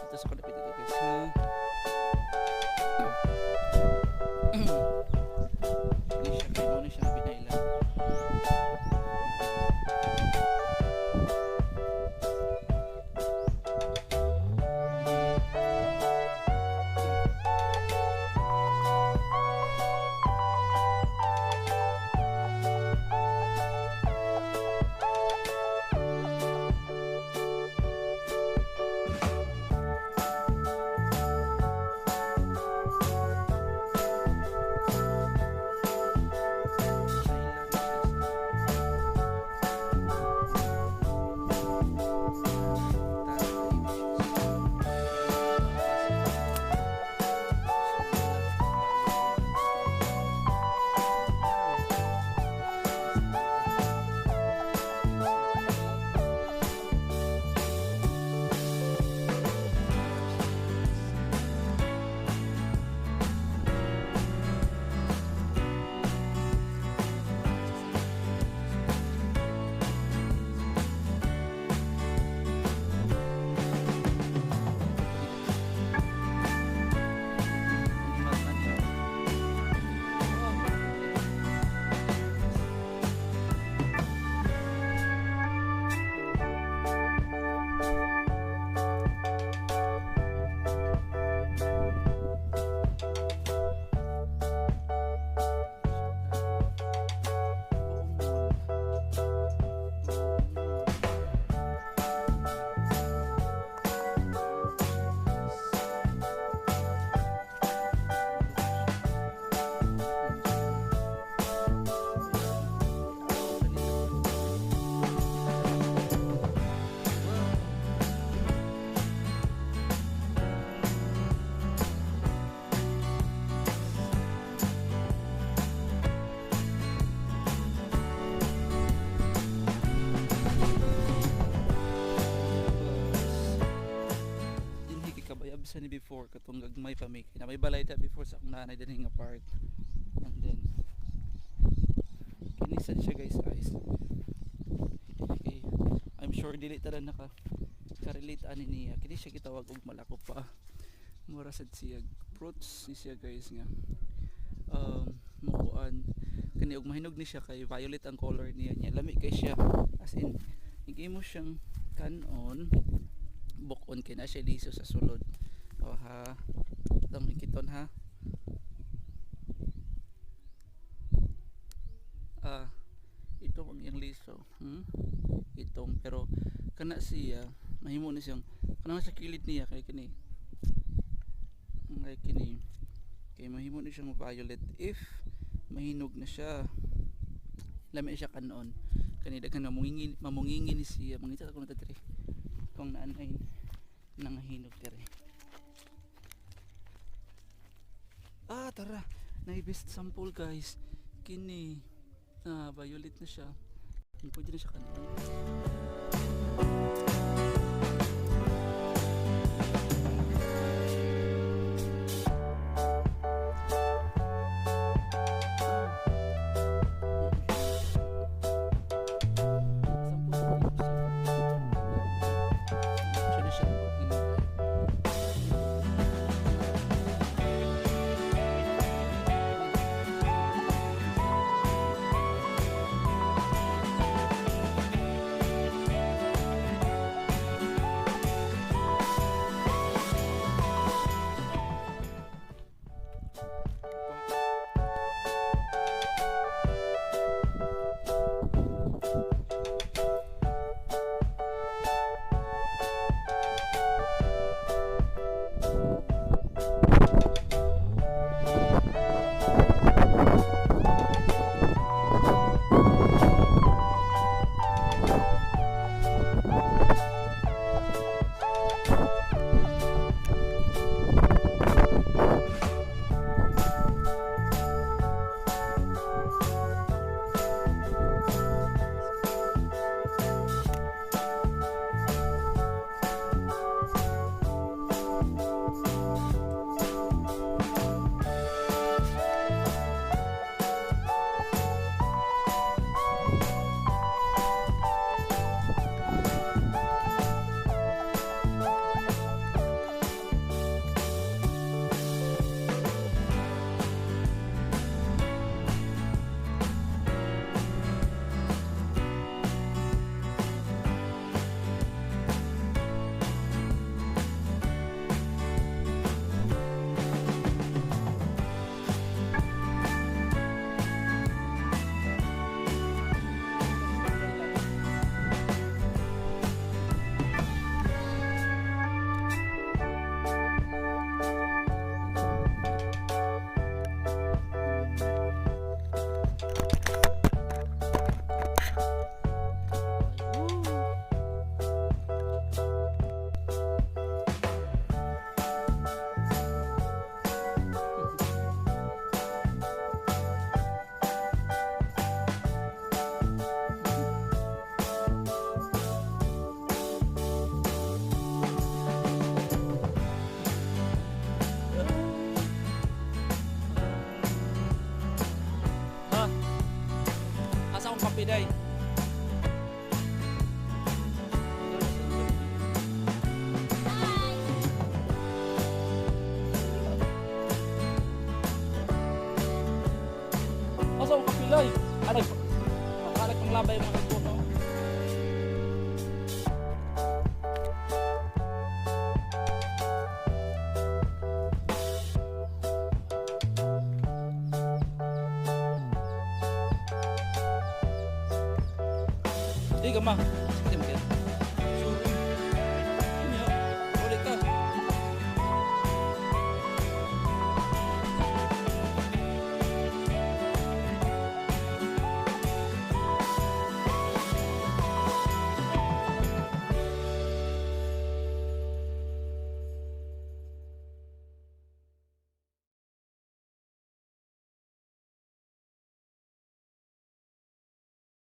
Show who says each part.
Speaker 1: Dito sa kalapit dito, guys, ha. Ni siya kay mo ni siya pinailan. Dinhi kay kabayab sa ni before katong gagmay pa mi kay na may balay ta before sa akong nanay dinhi nga part. And then kini sad siya, guys, guys. Okay, I'm sure dili ta naka ka-relate ani niya. Kini siya gitawag og malako pa. Mura sad siya fruits ni siya, guys, nga mukuan kani og mahinog ni siya kay violet ang color niya niya. Lami kay siya, as in mo siyang kanon, bukon kay na siya liso sa sulod. O ha, itong ikiton ha. Ah, ito ang iyang liso. Itong pero kana siya mahimo ni siyang kanang sa kilid niya kay kini. Kay kini kay mahimo ni siyang violet if mahinog na siya. Lami siya kanon. Kani daghan mamungingin mamungingin ni siya. Mangita ko na diri. Kung naanay nang hinog diri. Ah, tara. Na best sample, guys. Kini ah, violet na siya. Pwede na siya kanon. Sample. Siya na siya pag hinog. Di ka ma.